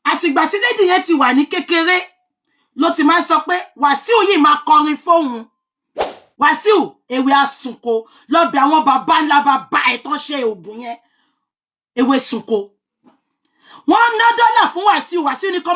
Àtìgbà tí lady yẹn ti wà ní kékeré ló ti máa ń sọ pé Wàsíù yìí máa kọrin fóun. Wàsíù, ewé asunko lọ́bẹ̀ àwọn bàbá ńlá bàbá ẹ̀ tán ṣe oògùn yẹn, ewé sunko. Wọ́n ná dọ́là fún Wàsíù. Wàsíù ní kọ́.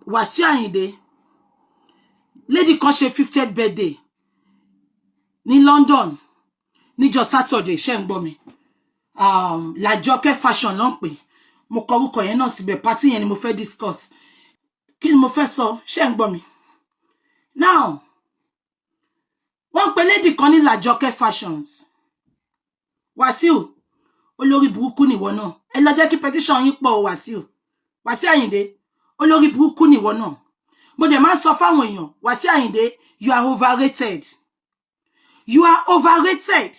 Wàsíù Àyìndé, lady kan ṣe 50th birthday ní London níjọ́ Saturday. Ṣé ń gbọ́ mi? Làjọkẹ́ Fashion ló ń pè. Mo kọ orúkọ yẹn náà síbẹ̀. Party yẹn ni mo fẹ́ discuss. Kí ni mo fẹ́ sọ? Ṣé ń gbọ́ mi now? Wọ́n pe lady kan ní Làjọkẹ́ Fashions. Wàsíù, olórí burúkú nìwọ náà. Ẹ lọ jẹ́ kí petition yín pọ̀ o. Wàsíù, Wàsíù Àyìndé, olórí burúkú nìwọ náà. Mo dẹ̀ máa ń sọ fáwọn èèyàn, Wàsíù Àyìndé, you are overrated, you are overrated.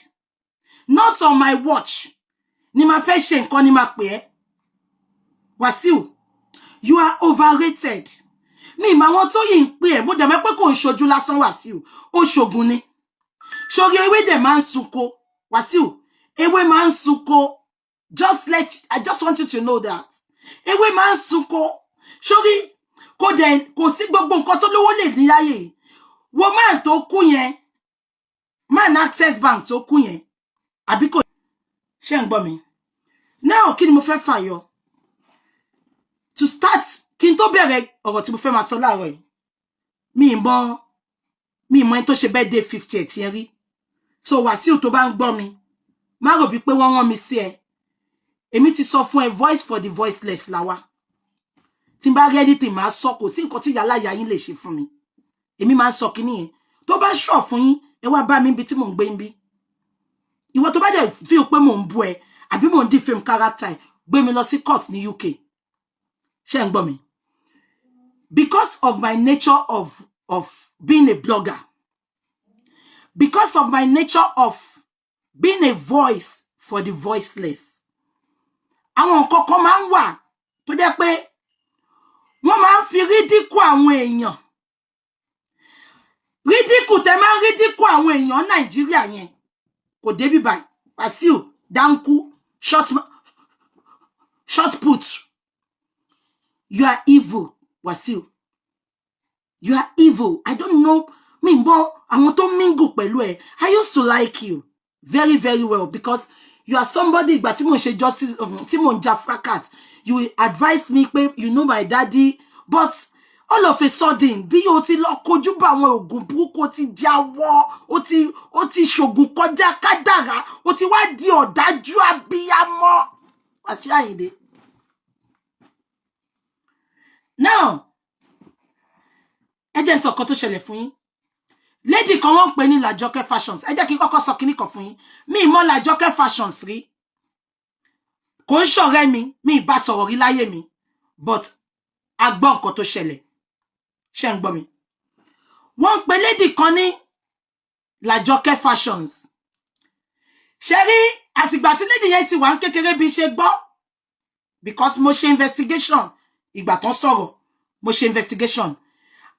Not on my watch ni máa fẹ́ ṣe nǹkan ni máa pè ẹ́. Wàsíù, you are overrated. Mi ìmọ̀ àwọn tó yìí ń pè ẹ́. Mo dẹ̀ mọ̀ pé kò ń ṣojú lásán. Wàsíù, ó ṣògùn ni sórí ewé dẹ̀ máa ń sunko. Wàsíù, ewé máa ń sunko. Just let I just want you to know that ewé máa ń sunko sórí. Kò dẹ̀ kò sí gbogbo nǹkan tó lówó lè ní láyè. Wo man tó kú yẹn, man Access Bank tó kú yẹn, àbí kò ṣe ń gbọ́ mi now? Kí ni mo fẹ́ fàyọ to start? Kí n tó bẹ̀rẹ̀ ọ̀rọ̀ tí mo fẹ́ máa sọ láàárọ̀ yìí, mi mọ ẹni tó ṣe birthday 50 ẹ̀ tí ẹ rí. So Wàsíù, tó bá ń gbọ́ mi, má rò bí pé wọ́n rán mi sí ẹ. Èmi ti sọ fún ẹ, voice for the voiceless làwa. Tí n bá rí anything, máa sọ. Kò sí nǹkan tí ìyá aláya yín lè ṣe fún mi. Èmi máa ń sọ kinní yẹn. Tó bá ṣọ̀ fún yín, ẹ wá bá mi níbi tí mò ń gbé ń bí. Ìwọ tó bá dẹ̀ feel pé mò ń bú ẹ àbí mò ń defame character ẹ, gbé mi lọ sí court ní UK. Ṣé ń gbọ́ mi? Because of my nature of being a blogger, because of my nature of being a voice for the voiceless, àwọn nǹkan kan máa ń wà tó jẹ́ pé wọ́n máa ń fi ridicule àwọn èèyàn. Ridicule tẹ máa ń ridicule àwọn èèyàn Nàìjíríà yẹn kò débi báyìí. Wàsíù dáńkú, short put, you are evil. Wàsíù, you are evil. I don't know, mi ń bọ àwọn tó mingle pẹ̀lú ẹ. I used to like you very very well because you are somebody, ìgbà tí mò ń ṣe justice, tí mò ń ja fracas, you will advise me pé you know my daddy. But all of a sudden, bí o ti lọ kojú bá àwọn oògùn burúkú, o ti jáwọ́, o ti ṣògùn kọjá kádàrá, o ti wá di ọ̀dájú abiyamọ. Wàsíù Àyìndé now, ẹ jẹ́ n sọ nǹkan tó ṣẹlẹ̀ fún yín. Lady kan, wọ́n ń pè ní Làjọkẹ́ Fashions. Ẹ jẹ́ kí n kọ́kọ́ sọ kinní kan fún yín. Mi mọ̀ Làjọkẹ́ Fashions rí, kò ń ṣọ̀rẹ́ mi, mi ì bá sọ̀rọ̀ rí láyé mi, but a gbọ́ nǹkan tó ṣẹlẹ̀. Ṣé ń gbọ́ mi? Wọ́n ń pè lady kan ní Làjọkẹ́ Fashions. Ṣe rí, àtìgbà tí lady yẹn ti wà ń kékeré, bí ṣe gbọ́, because mo ṣe investigation ìgbà tán sọ̀rọ̀, mo ṣe investigation,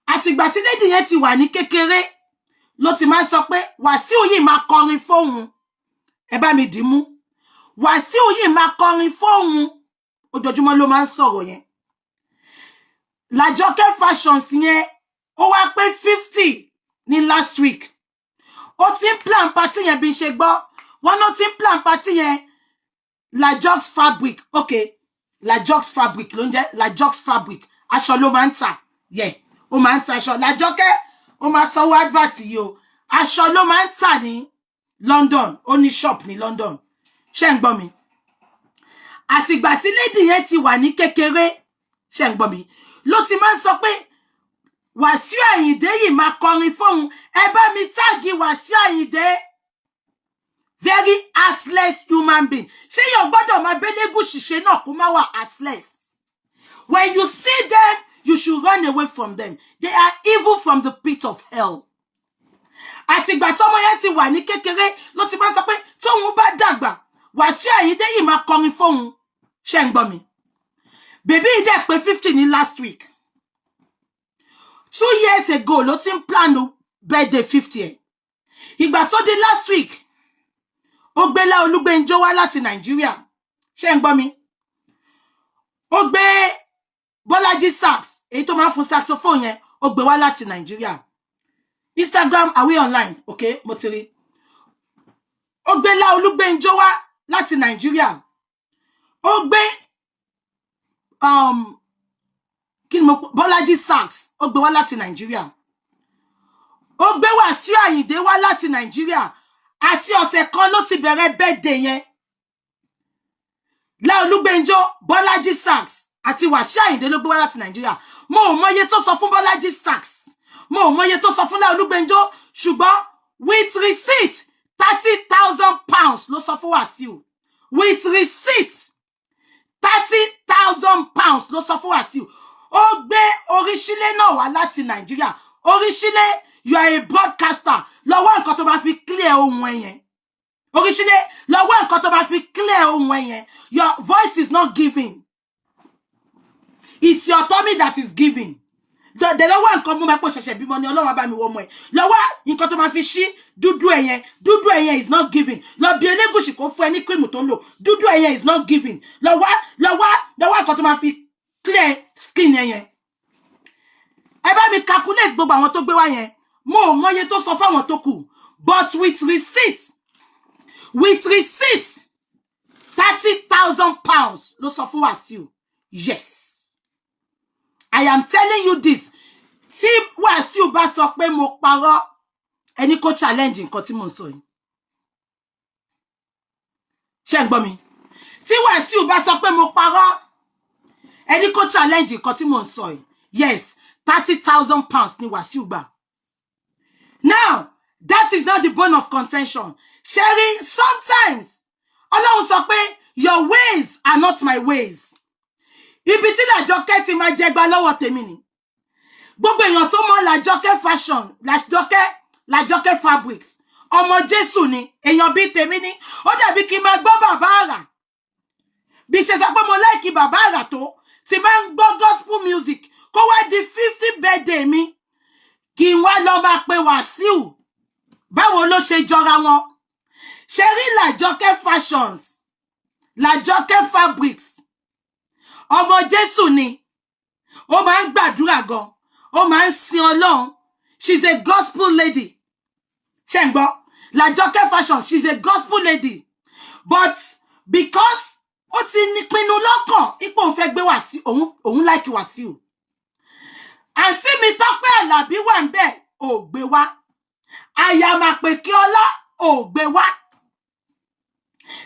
àtìgbà tí lady yẹn ti wà ní kékeré ló ti máa ń sọ pé Wàsíù yìí máa kọrin fóun. Ẹ bá mi dì í mú. Wàsíù yìí máa kọrin fóun. Ojoojúmọ́ ló máa ń sọ̀rọ̀ yẹn. Làjọkẹ́ Fashions yẹn, ó wá pé 50 ní last week. Ó ti ń plan party yẹn. Bí n ṣe gbọ́, wọn náà ti ń plan party yẹn. Lajox Fabric, okay, Lajox Fabric ló ń jẹ́. Lajox Fabric, aṣọ ló máa ń tà yẹ. Ó máa ń ta aṣọ. Làjọkẹ́, ó máa sanwó advert yìí o. Aṣọ ló máa ń tà ní London. Ó ní shop ní London. Ṣé ń gbọ́ mi? Àtìgbà tí lady yẹn ti wà ní kékeré, ṣé ń gbọ́ mi, ló ti máa ń sọ pé Wàsíù Àyìndé yìí máa kọrin fóun. Ẹ bá mi tag Wàsíù Àyìndé. Very heartless human being. Ṣé yóò gbọ́dọ̀ máa bẹ́lẹ́gùn ṣìṣe náà kó má wà heartless? When you see them, you should run away from them. They are evil from the pit of hell. Àtìgbà tọ́mọ yẹn ti wà ní kékeré ló ti máa ń sọ pé tóun bá dàgbà. Wàsíù Àyìndé yìí máa kọrin fóun. Ṣé ń gbọ́ mi? Baby yìí dẹ̀ pé 50 ní last week. 2 years ago ló ti ń plan birthday 50 ẹ̀. Ìgbà tó di last week, ó gbé Láolúgbénjó wá láti Nàìjíríà. Ṣé ń gbọ́ mi? Ó gbé Bọ́lájí Sax, èyí tó máa ń fún saxophone yẹn, ó gbé wá láti Nàìjíríà. Instagram, are we online? Okay, mo ti rí. Ó gbé Láolúgbénjó wá láti Nàìjíríà. Ó gbé kí ni mo, Bọ́lájí Sax, ó gbé wá láti Nàìjíríà. Ó gbé Wàsíù Àyìndé wá láti Nàìjíríà. Àti ọ̀sẹ̀ kan ló ti bẹ̀rẹ̀ birthday yẹn. Láolúgbénjó, Bọ́lájí Sax àti Wàsíù Àyìndé ló gbé wá láti Nàìjíríà. Mo ò mọye tó sọ fún Bọ́lájí Sax, mo ò mọye tó sọ fún Láolúgbénjó, ṣùgbọ́n with receipt, £30,000 ló sọ fún Wàsíù. With receipt, £30,000 ló sọ fún Wàsíù. Ó gbé Oríṣílẹ̀ náà wá láti Nàìjíríà. Oríṣílẹ̀, you are a broadcaster. Lọ wá nǹkan tó bá fi clear ohun ẹ yẹn. Oríṣílẹ̀, lọ wá nǹkan tó bá fi clear ohun ẹ yẹn. Your voice is not giving, it's your tummy that is giving. Dẹ̀ lọ wá nǹkan mú mẹ́pọ̀ ṣẹ̀ṣẹ̀ bímọ ni. Ọlọ́run bá mi wọ ọmọ ẹ̀. Lọ wá nǹkan tó máa fi ṣí dúdú ẹ̀ yẹn. Dúdú ẹ̀ yẹn is not giving. Lọ bí Elégùṣì kó fún ẹ ní cream tó ń lò. Dúdú ẹ̀ yẹn is not giving. Lọ wá, lọ wá, lọ wá nǹkan tó máa fi clear skin ẹ̀ yẹn. Ẹ bá mi calculate gbogbo àwọn tó gbé wá yẹn. Mo ò mọye tó sọ fáwọn tó kù, but with receipt, with receipt, £30,000 ló sọ fún Wàsíù. Yes, I am telling you this. Tí Wàsíù bá sọ pé mo parọ́, ẹni kó challenge nǹkan tí mo ń sọ yìí. Ṣé ń gbọ́ mi? Tí Wàsíù bá sọ pé mo parọ́, ẹni kó challenge nǹkan tí mo ń sọ yìí. Yes, £30,000 ni Wàsíù gbà. Now, that is not the bone of contention. Sherry, sometimes Ọlọ́run sọ pé, "Your ways are not my ways." Ibi tí Làjọkẹ́ ti máa jẹgba lọ́wọ́ tèmi ni. Gbogbo èèyàn tó mọ̀ Làjọkẹ́ Fashion, Làjọkẹ́, Làjọkẹ́ Fabrics, ọmọ Jésù ni, èèyàn bíi tèmi ni. Ó dàbí kí n máa gbọ́ Bàbá Àrà. Bí ṣe sọ pé mo like Bàbá Àrà tó ti máa ń gbọ́ gospel music, kó wá di 50 birthday mi, kí n wá lọ máa pe Wàsíù. Báwo ló ṣe jọra wọn? Ṣe rí Làjọkẹ́ Fashions, Làjọkẹ́ Fabrics, ọmọ Jésù ni. Ó máa ń gbàdúrà gan, ó máa ń sin Ọlọ́run. She's a gospel lady. Ṣe ń gbọ́? Làjọkẹ́ Fashion, she's a gospel lady, but because ó ti ní pinnu lọ́kàn ipò òun fẹ́ gbé Wàsíù, òun like Wàsíù. Àǹtí mi Tọ́pẹ́ Àlàbí wà ń bẹ̀, ò gbé wá. Àyàmàpèkí ọlá, ò gbé wá.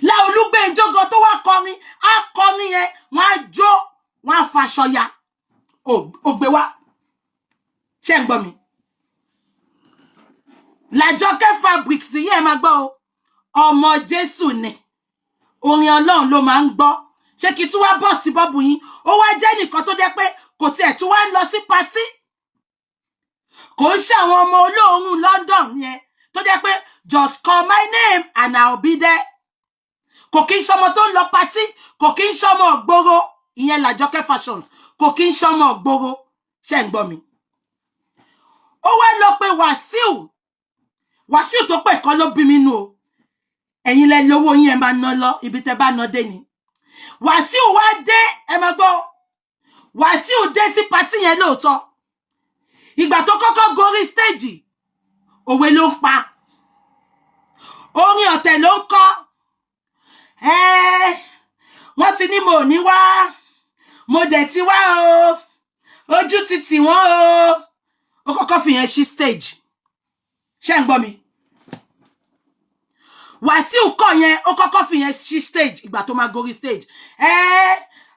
Láolúgbénjó gan tó wá kọrin, á kọrin yẹn, wọ́n á jó, wọ́n á faṣọ ya, ò gbé wá. Ṣé ń gbọ́ mi? Làjọkẹ́ Fabrics yìí, ẹ máa gbọ́ o, ọmọ Jésù ni, orin Ọlọ́run ló máa ń gbọ́. Ṣé kí tún wá bọ̀ sí bọ́ọ̀bù yín? Ó wá jẹ́ nìkan tó jẹ́ pé kò tiẹ̀ tún wá ń lọ sí party. Kò ń ṣe àwọn ọmọ olóòórùn London yẹn tó jẹ́ pé, "Just call my name and I'll be there." Kò kí ń ṣọmọ tó ń lọ party, kò kí ń ṣọmọ ògbóró. Ìyẹn Làjọkẹ́ Fashions, kò kí ń ṣọmọ ògbóró. Ṣé ń gbọ́ mi? Ó wá lọ pé Wàsíù. Wàsíù tó pè kọ́ ló bí mi nú o. Ẹ̀yin lẹ lówó yín, ẹ máa ná lọ ibi tẹ́ bá ná dé ni. Wàsíù wá dé. Ẹ máa gbọ́, Wàsíù dé sí party yẹn lóòótọ́. Ìgbà tó kọ́kọ́ gorí stage, òwe ló ń pa, orin ọ̀tẹ̀ ló ń kọ́. Wọ́n ti ní mo ò ní wá, mo dẹ̀ ti wá o, ojú ti tì wọ́n o. Ó kọ́kọ́ fi yẹn ṣí stage. Ṣé ń gbọ́ mi? Wàsíù kọ̀ yẹn, ó kọ́kọ́ fi yẹn ṣí stage. Ìgbà tó máa gorí stage,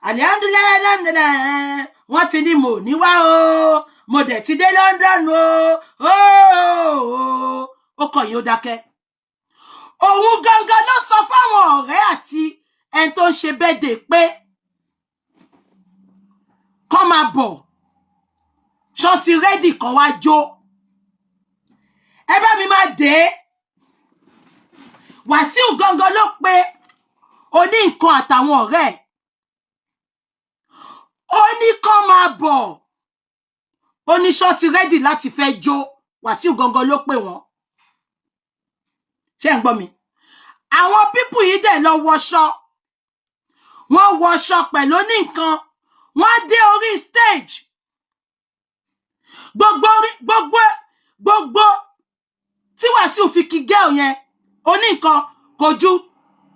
alihamdulilayi, alihamdulilayi, wọ́n ti ní mo ò ní wá o, mo dẹ̀ ti dé London o. Ó kọ̀ yín, ó dákẹ́. Òun gangan ló sọ fáwọn ọ̀rẹ́ àti ẹni tó ń ṣe birthday pé kọ́ máa bọ̀, ṣọ́ ti ready, kan wá jó. Ẹ bá mi máa dé. Wàsíù gangan ló pe Oní nǹkan àtàwọn ọ̀rẹ́ ẹ̀, ó ní kán máa bọ̀, ó ní ṣọ́ ti ready láti fẹ́ jó. Wàsíù gangan ló pè wọ́n. Ṣé ń gbọ́ mi? Àwọn people yìí dẹ̀ lọ wọṣọ, wọ́n wọṣọ pẹ̀lú ní nǹkan, wọ́n dé orí stage. Gbogbo orí gbogbo gbogbo tí Wàsíù fi kí girl yẹn, oní nǹkan,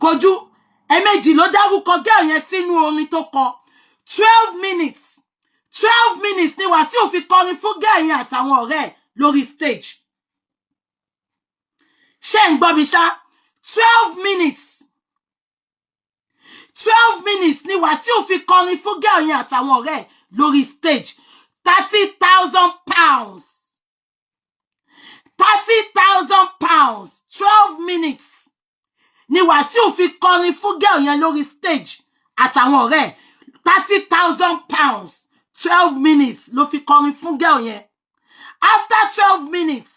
kojú ẹ̀ẹ̀mejì ló dárúkọ girl yẹn sínú orin tó kọ. 12 minutes, 12 minutes ni Wàsíù fi kọrin fún girl yẹn àtàwọn ọ̀rẹ́ ẹ̀ lórí stage. Ṣé ń gbọ́ mi ṣá? 12 minutes, 12 minutes ni Wàsíù fi kọrin fún girl yẹn àtàwọn ọ̀rẹ́ ẹ̀ lórí stage. £30,000, £30,000, 12 minutes ni Wàsíù fi kọrin fún girl yẹn lórí stage àtàwọn ọ̀rẹ́ ẹ̀. £30,000, 12 minutes ló fi kọrin fún girl yẹn. After 12 minutes,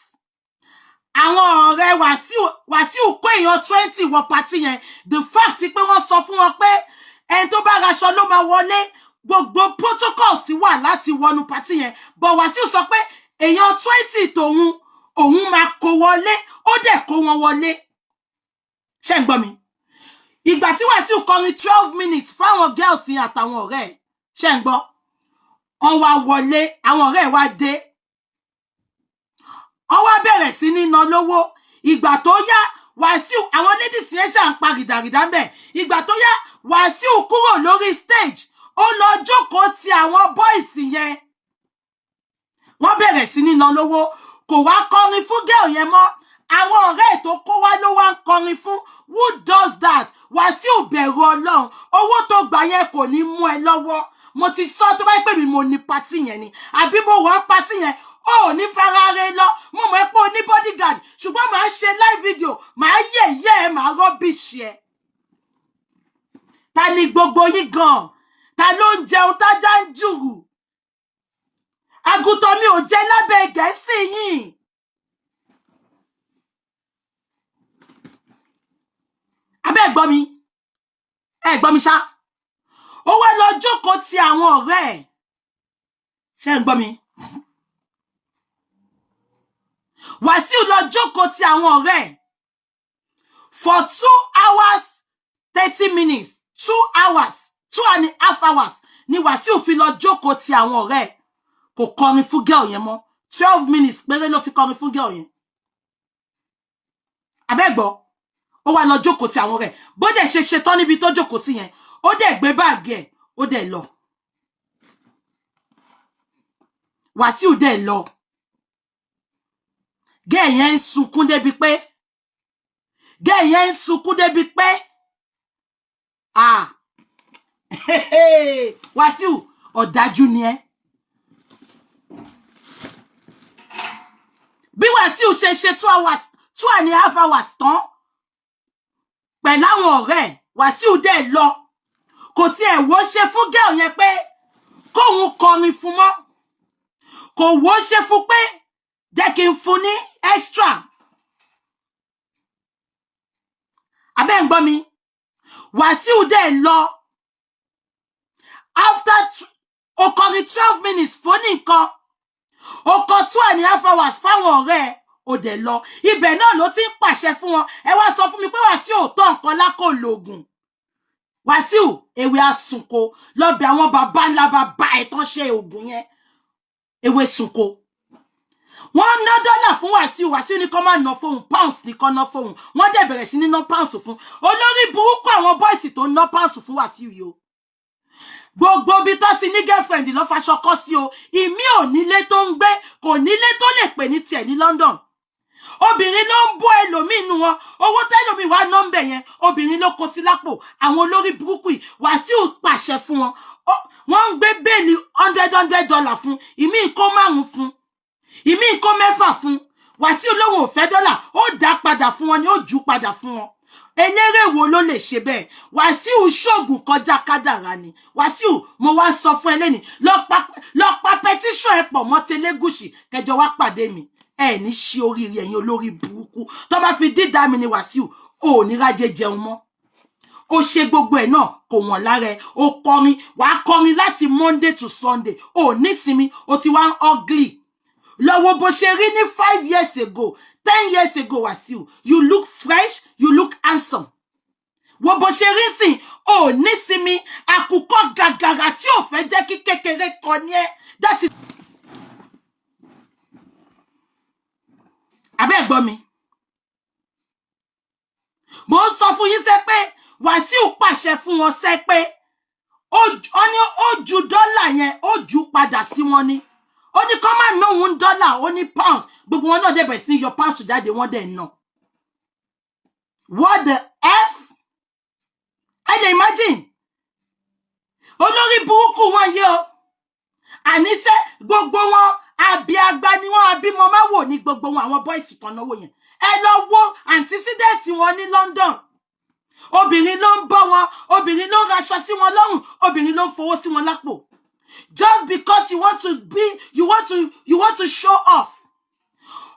àwọn ọ̀rẹ́ Wàsíù, Wàsíù kó èèyàn 20 wọ party yẹn. The fact pé wọ́n sọ fún wọn pé ẹni tó bá raṣọ ló máa wọlé, gbogbo protocols wà láti wọnú party yẹn, but Wàsíù sọ pé èèyàn 20 tòun, òun máa kó wọlé. Ó dẹ̀ kó wọn wọlé. Ṣé ń gbọ́ mi? Ìgbà tí Wàsíù kọrin 12 minutes fáwọn girls yẹn àtàwọn ọ̀rẹ́ ẹ̀, ṣé ń gbọ́, wọ́n wá wọlé. Àwọn ọ̀rẹ́ ẹ̀ wá dé, wọ́n wá bẹ̀rẹ̀ sí ní ná lówó. Ìgbà tó yá, Wàsíù, àwọn ladies yẹn ṣà ń pa rìdàrìdà ń bẹ̀. Ìgbà tó yá, Wàsíù kúrò lórí stage, ó lọ jókòó ti àwọn boys yẹn. Wọ́n bẹ̀rẹ̀ sí ní ná lówó. Kò wá kọrin fún girl yẹn mọ́, àwọn ọ̀rẹ́ ẹ̀ tó kó wá ló wá ń kọrin fún. Who does that? Wàsíù, bẹ̀rù Ọlọ́run. Owó tó gbà yẹn kò ní mú ẹ lọ́wọ́. Mo ti sọ, tó bá pè mí, mo ní party yẹn ni àbí mo wà ń party yẹn, ó ní farare lọ. Mo mọ̀ pé o ní bodyguard, ṣùgbọ́n màá ṣe live video, màá yẹ̀yẹ́ ẹ, màá rubbish ẹ. Ta ni gbogbo yín gan? Ta ló ń jẹun tájá ń jùrù? Àgùntàn mi ò jẹ lábẹ́ Gẹ̀ẹ́sì yìí. Abẹ́ gbọ́ mi, ẹ gbọ́ mi ṣá. Ó wá lọ jókòó ti àwọn ọ̀rẹ́ ẹ̀. Ṣé ń gbọ́ mi? Wàsíù lọ jókòó ti àwọn ọ̀rẹ́ ẹ̀ for 2 hours 30 minutes. 2 hours, 2.5 hours ni Wàsíù fi lọ jókòó ti àwọn ọ̀rẹ́ ẹ̀. Kò kọrin fún girl yẹn mọ́. 12 minutes péré ló fi kọrin fún girl yẹn. Abẹ́gbọ́, ó wá lọ jókòó ti àwọn ọ̀rẹ́. Bó dẹ̀ ṣe ṣetán níbi tó jókòó sí yẹn, ó dẹ̀ gbé báàgì ẹ̀, ó dẹ̀ lọ. Wàsíù dẹ̀ lọ. Girl yẹn ń sunkún débi pé, girl yẹn ń sunkún débi pé, ah, Wàsíù, ọ̀dájú ni ẹ́. Bí Wàsíù ṣe ṣe 2 hours, 2.5 hours tán pẹ̀lú àwọn ọ̀rẹ́ ẹ̀, Wàsíù dẹ̀ lọ. Kò tiẹ̀ wó ṣe fún girl yẹn pé kóun kọrin fún mọ́. Kò wó ṣe fún pé jẹ́ kí n fún ní extra. Abẹ́ ń gbọ́ mi? Wàsíù dẹ̀ lọ after ó kọrin 12 minutes fún nìkan, ó kọ 2.5 hours fáwọn ọ̀rẹ́ ẹ̀, ó dẹ̀ lọ. Ibẹ̀ náà ló ti ń pàṣẹ fún wọn. Ẹ wá sọ fún mi pé Wàsíù ò tọ́ nǹkan lákò lògùn. Wàsíù, ewé àsùnko lọ́bẹ̀ àwọn bàbá ńlá bàbá ẹ̀ tán ṣe oògùn yẹn, ewé sunko. Wọ́n ná dọ́là fún Wàsíù. Wàsíù ní kó má ná fóun, pounds ní kó ná fóun. Wọ́n dẹ̀ bẹ̀rẹ̀ sí ní ná pounds fún olórí burúkú. Àwọn boys tó ná pounds fún Wàsíù yìí o, gbogbo ibi tó ti ní girlfriend ló faṣọ kọ́ sí o. Ìmí ò nílé tó ń gbé, kò nílé tó lè pè ní tiẹ̀ ní London. Obìnrin ló ń bọ́ ẹlòmíì nù wọn. Owó tẹlòmíì wá nọ́mbẹ̀ yẹn, obìnrin ló kó sí lápò. Àwọn olórí burúkú yìí, Wàsíù pàṣẹ fún wọn, wọ́n ń gbé bale hundred hundred dollar fún ìmí, kó márùn fún ìmí, kó mẹ́fà fún. Wàsíù lóun ò fẹ́ dọ́là, ó dá padà fún wọn ni, ó jù padà fún wọn. Eléré wo ló lè ṣe bẹ́ẹ̀? Wàsíù ṣoògùn kọjá kádàrá ni. Wàsíù, mo wá sọ fún ẹ lẹ́ni, lọ pa petition ẹ pọ̀ mọ́ tẹlẹ́gùsì, kẹjọ wá pàdé mi. Ẹ ní ṣe oríire, ẹ̀yin olórí burúkú. Tó bá fi dídá mi ni Wàsíù, ò ní rájẹ jẹun mọ́. Ó ṣe gbogbo ẹ̀ náà, kò wọ̀n lára ẹ̀. Ó kọrin, wàá kọrin láti Monday to Sunday, ò nísinmi. Ó ti wá ń ugly lọ́wọ́ bó ṣe rí ní 5 years ago, 10 years ago. Wàsíù, you look fresh, you look handsome. Wo bó ṣe rí sìn, ò nísinmi. Àkùkọ gàgàrà tí ò fẹ́ jẹ́ kí kékeré kọ ní ẹ́. That is, abẹ́ gbọ́ mi, mo ń sọ fún yín sẹ́ pé Wàsíù pàṣẹ fún wọn sẹ́ pé ó ní ó ju dọ́là yẹn, ó jù padà sí wọn ni. Ó ní kọ́ máa ná òun dọ́là, ó ní pounds. Gbogbo wọn náà dẹ̀ bẹ̀rẹ̀ sí ní yọ pounds jáde, wọ́n dẹ̀ ná. What the F? Ẹ lè imagine olórí burúkú wọn yìí o. Àníṣe gbogbo wọn àbí àgbà ni wọn, àbímọ má wò ní gbogbo wọn. Àwọn boys tán náwó yẹn, ẹ lọ wo antecedent wọn ní London. Obìnrin ló ń bọ́ wọn, obìnrin ló ń raṣọ sí wọn lọ́rùn, obìnrin ló ń fowó sí wọn lápò, just because you want to show off.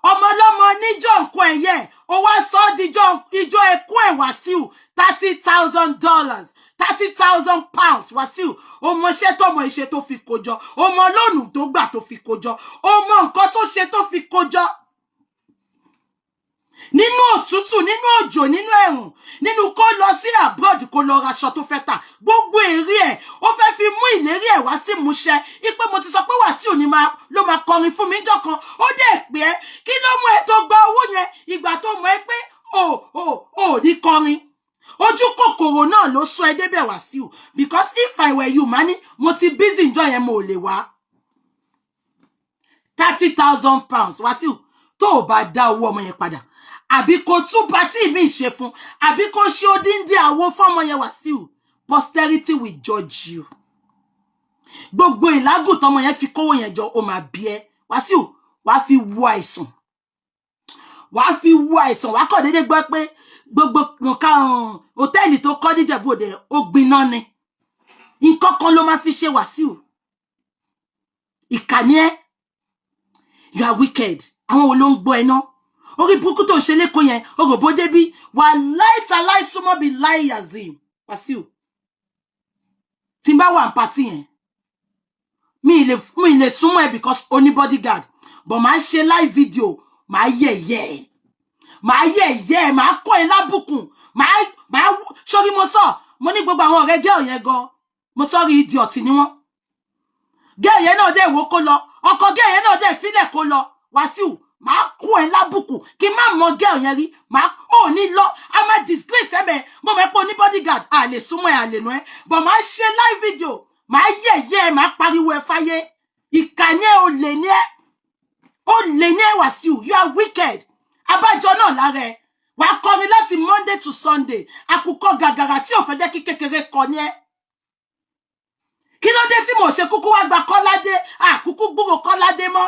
Ọmọlọ́mọ níjọ́ nǹkan ẹ̀yẹ, ó wá sọ ọ́ díjọ́ ìjọ ẹkún ẹ̀. Wàsíù, $30,000, £30,000. Wàsíù, ó mọṣẹ́ tó mọ iṣẹ́ tó fi kójọ, ó mọ loan tó gbà tó fi kójọ, ó mọ nǹkan tó ṣe tó fi kójọ nínú òtútù, nínú òjò, nínú ẹ̀rùn, nínú kó lọ sí abroad, kó lọ raṣọ tó fẹ́ tà. Gbogbo èrè ẹ̀, ó fẹ́ fi mú ìlérí ẹ̀ wá sí ìmúṣẹ ipe mo ti sọ pé Wàsíù ni máa ló máa kọrin fún mi níjọ́ kan. Ó dẹ̀ pé ẹ́, kí ló mú ẹ tó gba owó yẹn ìgbà tó mọ̀ ẹ́ pé ò ní kọrin? Ojú kòkòrò náà ló sún ẹ débẹ̀, Wàsíù, because if I were you, màá ní mo ti busy njọ́ yẹn, mo ò lè wá. £30,000. Wàsíù, tó o bá dá owó ọmọ yẹn padà, àbí kó tún party mi ṣe fún, àbí kó ṣe odíndí àwo fọ́mọ yẹn, Wàsíù, posterity will judge you. Gbogbo ìlágùn tọmọ yẹn fi kówó yẹn jọ, ó máa bí ẹ. Wàsíù, wàá fi wo àìsàn, wàá fi wo àìsàn. Wàá kọ̀ déédéé gbọ́ pé gbogbo nǹkan hòtẹ́ẹ̀lì tó kọ́ níjẹ̀bú Òde ó gbiná ni. Nǹkan kan ló máa fi ṣe. Wàsíù, ìkànnì ẹ, you are wicked. Àwọn wo ló ń gbọ́ ẹ náà? Orí burúkú tó ń ṣe lẹ́kọ̀ọ́ yẹn, ògòbó débí wà láìta láì súnmọ́ bíi láì yazim. Wàsíù, tí n bá wà ní party yẹn, mi lè súnmọ́ ẹ because o ní bodyguard, but máa ṣe live video, máa yẹ̀yẹ́ ẹ, máa yẹ̀yẹ́ ẹ, máa kọ́ ẹ lábùkùn, máa sórí. Mo sọ, mo ní gbogbo àwọn ọ̀rẹ́ girl yẹn gan, mo sọ́rí, idiot ni wọ́n. Girl yẹn náà dẹ̀ wò kó lọ, ọkọ girl yẹn náà dẹ̀ fílẹ̀ kó lọ. Wàsíù, máa kó ẹ lábùkù kí n má mọ girl yẹn rí. Máa ò ní lọ, a máa disgrace ẹ bẹ́ẹ̀. Mo mọ̀ pé o ní bodyguard, a lè súnmọ́ ẹ, a lè nù ẹ, but máa ṣe live video, máa yẹ̀yẹ́ ẹ, máa pariwo ẹ fáyé. Ìkànnì ẹ, ò lè ní ẹ, ó lè ní ẹ. Wàsíù, you are wicked. Abájọ náà lára ẹ, wàá kọrin láti Monday to Sunday. Àkùkọ gàgàrà tí ò fẹ́ jẹ́ kí kékeré kọ ní ẹ. Kí ló dé tí mo ṣe kúkú wá gba Kọ́ládé? Àkúkú gbúrò Kọ́ládé mọ́.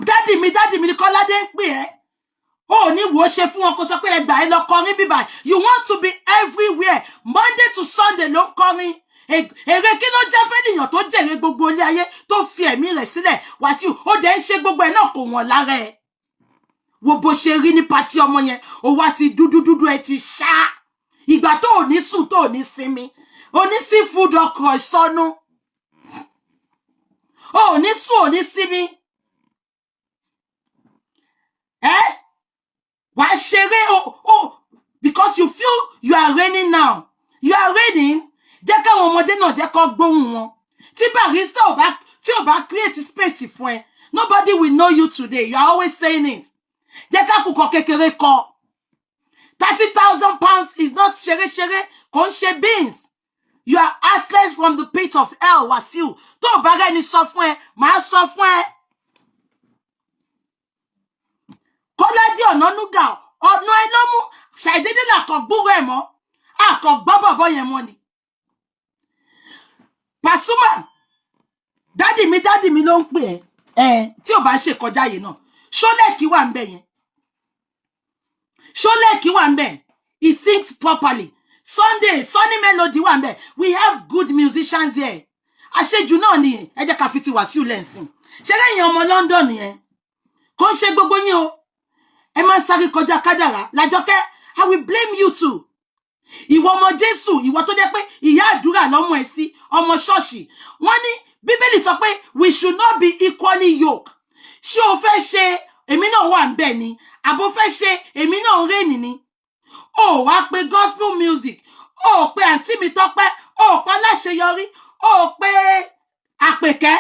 Daddy mi, daddy mi ni Kọ́ládé ń pè ẹ́. Ó ní wò ó ṣe fún wọn kó sọ pé ẹgbàá ẹ lọ kọrin bíbà. You want to be everywhere. Monday to Sunday ló ń kọrin. Èrè kí ló jẹ́ fẹ́nìyàn tó jèrè gbogbo ilé ayé tó fi ẹ̀mí rẹ̀ sílẹ̀? Wàsíù, ó dẹ̀ ń ṣe gbogbo ẹ̀ náà, kò wọ̀n lára ẹ̀. Wo bó ṣe rí ní party ọmọ yẹn, ó wá ti dúdú dúdú, ẹ ti ṣá. Ìgbà tó ò ní sùn, tó ò ní sinmi, ò ní seafood, ọkọ̀ ìsọnù, ò ní sùn, ò ní sinmi. Ẹ wàá ṣeré o o because you feel you are reigning now. You are reigning. Jẹ́ káwọn ọmọdé náà, jẹ́ kó gbóhùn wọn. Tí Barrister ò bá, tí ò bá create space fún ẹ, nobody will know you today. You are always saying it. Jẹ́ kákùkọ kékeré kọ. £30,000 is not ṣeré-ṣeré, kò ń ṣe beans. You are heartless from the pit of hell. Wàsíù, tó o bá rẹ́ni sọ fún ẹ, màá sọ fún ẹ. Kọ́ládé Ọ̀nànúgà, ọ̀nà ẹ ló mú ṣàìdédé làkọ̀ gbúrò ẹ̀ mọ́, àkọ̀ gbọ́ bọ̀bọ̀ yẹn mọ́ ni. Pasuma, daddy mi, daddy mi ló ń pè ẹ́. Ẹ tí ò bá ṣe kọjá yìí náà, ṣólẹ́ẹ̀kì wà ń bẹ̀ yẹn, ṣólẹ́ẹ̀kì wà ń bẹ̀. He sings properly. Sunday Sunny Melody wà ń bẹ̀. We have good musicians here. Àṣejù náà ni. Ẹ jẹ́ ká fi ti Wàsíù lẹ́sìn. Ṣé lẹ́yìn ọmọ London yẹn, kò ń ṣe gbogbo yín o. Ẹ máa ń sáré kọjá kádàrá. Lájọkẹ́, I will blame you too. Ìwọ ọmọ Jésù, ìwọ tó jẹ́ pé ìyá àdúrà lọ́mọ ẹ̀ sí ọmọ ṣọ́ọ̀ṣì, wọ́n ní Bíbélì sọ pé we should not be equally yoked. Ṣé o fẹ́ ṣe èmi náà wà ń bẹ̀ ni, àbò fẹ́ ṣe èmi náà ń rẹ́ni ni? O wá pé gospel music, o pé àǹtí mi Tọ́pẹ́, o pa Aláṣeyọrí, o pé Àpèkẹ́,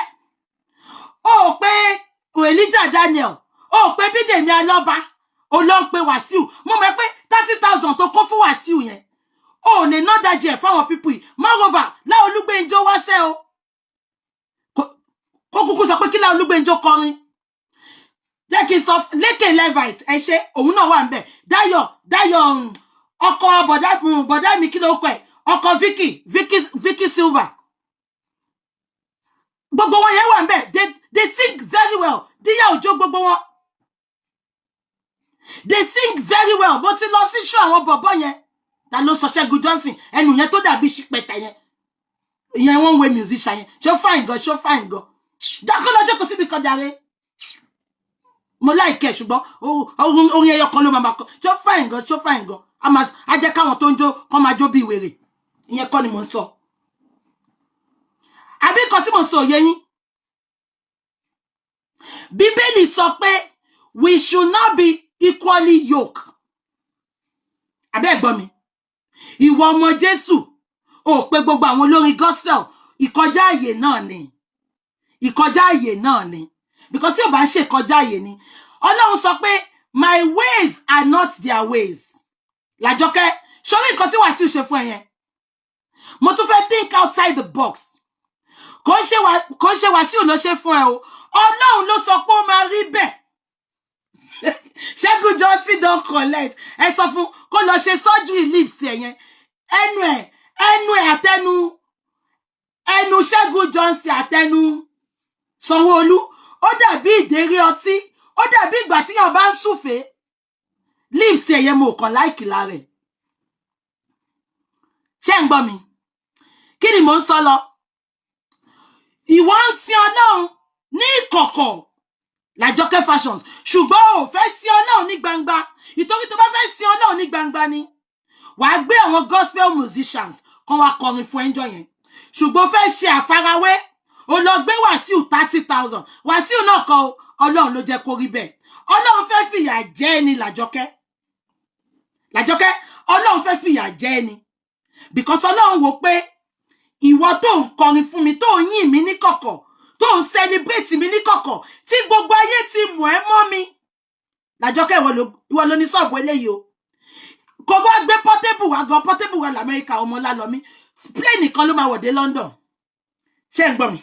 o pé Elijah Daniel, o pé Bídèmí Alọ́ba, o lọ ń pe Wàsíù. Mo mọ̀ pé 30,000 tó kó fún Wàsíù yẹn, o ò lè ná dájì ẹ̀ fáwọn people yìí. Moreover, Láolúgbénjó wá sẹ́ o, kó kúkú sọ pé kí Láolúgbénjó kọrin. Jẹ́ kí n sọ, Lékè Levite, ẹ ṣe, òun náà wà níbẹ̀. Dayọ̀, Dayọ̀, ọkọ bọ̀dá, bọ̀dá mi, kí ló kọ ẹ̀, ọkọ Vicky, Vicky, Vicky Silver, gbogbo wọn yẹn wà níbẹ̀. They sing very well. Díyà Òjó, gbogbo wọn, they sing very well. Bó ti lọ sí show àwọn bọ̀bọ̀ yẹn, ta ló sọ Ṣẹ́gun Johnson, ẹnu yẹn tó dàbí ṣípẹ̀tà yẹn, ìyẹn wọ́n ń we musician yẹn. Ṣó fine gan? Ṣó fine gan? Dákọ́ lọ jókòó síbi kan jàre. Mo like ẹ̀, ṣùgbọ́n orin ẹyọ kan ló máa kọ. Ṣó fine gan? Ṣó fine gan? A máa á jẹ́ káwọn tó ń jó kọ́ máa jó bí wèrè. Ìyẹn kọ́ ni mò ń sọ. Àbí nǹkan tí mò ń sọ òye yín? Bíbélì sọ pé we should not be equally yoked. Àbẹ́ ẹ̀gbọ́n mi, ìwọ ọmọ Jésù, ò pé gbogbo àwọn olórin gospel. Ìkọjá àyè náà ni, ìkọjá àyè náà ni, because tí ò bá ń ṣe ìkọjá àyè ni, Ọlọ́run sọ pé my ways are not their ways. Làjọkẹ́, sórí nǹkan tí Wàsíù ṣe fún ẹ yẹn, mo tún fẹ́ think outside the box. Kò ń ṣe Wàsíù ló ṣe fún ẹ o, Ọlọ́run ló sọ pé ó máa rí bẹ́ẹ̀. Ṣẹ́gun Johnson don collect. Ẹ sọ fún kó lọ ṣe surgery lips ẹ yẹn, ẹnu ẹ, ẹnu ẹ àtẹnu ẹnu Ṣẹ́gun Johnson àtẹnu Sanwó-Olú, ó dàbí ìdérí ọtí, ó dàbí ìgbà tíyàn bá ń súfèé. Lips ẹ yẹn, mo kàn like lára ẹ̀. Ṣé ń gbọ́ mi? Kí ni mò ń sọ lọ? Ìwọ ń sin Ọlọ́run ní ìkọ̀kọ̀, Làjọkẹ́ Fashions, ṣùgbọ́n ò fẹ́ sin Ọlọ́run ní gbangba. Ìtorí tó bá fẹ́ sin Ọlọ́run ní gbangba ni wàá gbé àwọn gospel musicians kan wá kọrin fún ẹjọ́ yẹn, ṣùgbọ́n fẹ́ ṣe àfarawé, ó lọ gbé Wàsíù 30,000. Wàsíù náà kọ o, Ọlọ́run ló jẹ́ kó rí bẹ́ẹ̀. Ọlọ́run fẹ́ fìyà jẹ ẹ́ ni. Làjọkẹ́, Làjọkẹ́, Ọlọ́run fẹ́ fìyà jẹ ẹ́ ni, because Ọlọ́run wò pé ìwọ tó ń kọrin fún mi, tó ń yìn mí ní kọ̀kọ̀, tó ń celebrate mi ní kọ̀kọ̀, tí gbogbo ayé ti mọ̀ ẹ́ mọ́ mi. Làjọkẹ́, ìwọ ló ní sọ́ọ̀bù eléyìí o. Kò bá gbé Portable wá gan, Portable wà lamẹ́ríkà, ọmọ lálọ́mí, plane nìkan ló máa wọ̀ dé London. Ṣé ń gbọ́ mi?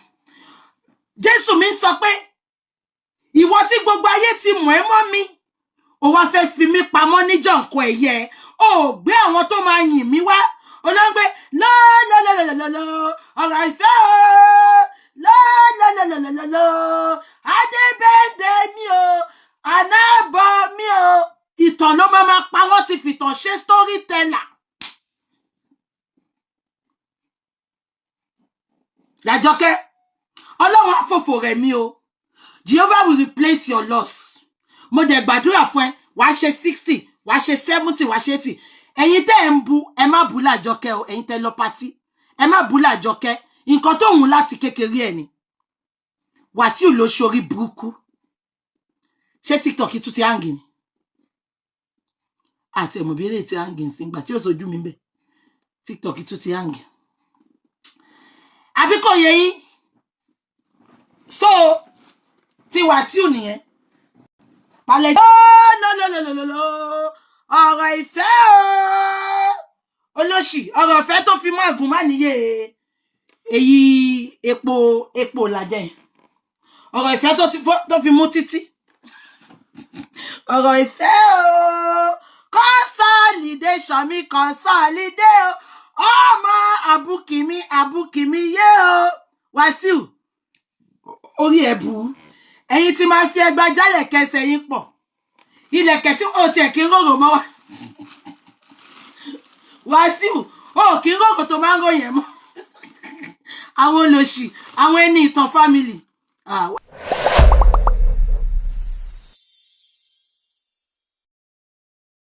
Jésù mi sọ pé ìwọ tí gbogbo ayé ti mọ̀ ẹ́ mọ́ mi, ó wá fẹ́ fi mí pamọ́ níjọ́ nǹkan ẹ̀yẹ, ó gbé àwọn tó máa yìn mí wá, olóńgbé lọ́lọ́lọ́lọ́lọ́lọ́, ọ̀rọ̀ ìfẹ́ o, lọ́lọ́lọ́lọ́lọ́lọ́, adébẹ́ndé mi o, ànábọ̀ mi o. Ìtàn ló máa ma pa wọ́n, ti fìtàn ṣe storyteller. Làjọkẹ́, Ọlọ́run àfòfò rẹ̀ mi o. Jehovah will replace your loss. Mo dẹ̀ gbàdúrà fún ẹ, wàá ṣe 60, wàá ṣe 70, wàá ṣe 80. Ẹ̀yin tẹ́ ẹ̀ ń bu, ẹ má bú Làjọkẹ́ o. Ẹ̀yin tẹ́ lọ party, ẹ má bú Làjọkẹ́. Nǹkan tó hùn láti kékeré ẹ̀ ni. Wàsíù ló ṣorí burúkú. Ṣé TikTok tún ti hang ni? Àti ẹ̀mọ̀ bí eléyìí ti hang sí ìgbà tí ó sojú mi bẹ̀. TikTok tún ti hang, àbí kò yẹ yín? So ti Wàsíù nìyẹn palẹ̀ lọ́lọ́lọ́lọ́lọ́. Ọ̀rọ̀ ìfẹ́ o, olóṣì, ọ̀rọ̀ ìfẹ́ tó fi mọ́ àgùn má níyè èyí, epo, epo làjẹ́. Ọ̀rọ̀ ìfẹ́ tó fi mú títí, ọ̀rọ̀ ìfẹ́ o, consolidation mi, consolidate o, ọmọ àbùkì mi, àbùkì mi yé o. Wàsíù, orí ẹ̀ burú. Ẹ̀yin tí máa fi ẹgbàá jálẹ̀ kẹsẹ̀ yín pọ̀, ilẹ̀kẹ̀ tí ó tiẹ̀ kí ń rorò mọ́ wa. Wàsíù, ó kí ń rorò tó máa ń ròyìn mọ́ àwọn olòṣì, àwọn ẹni ìtàn family. Ah.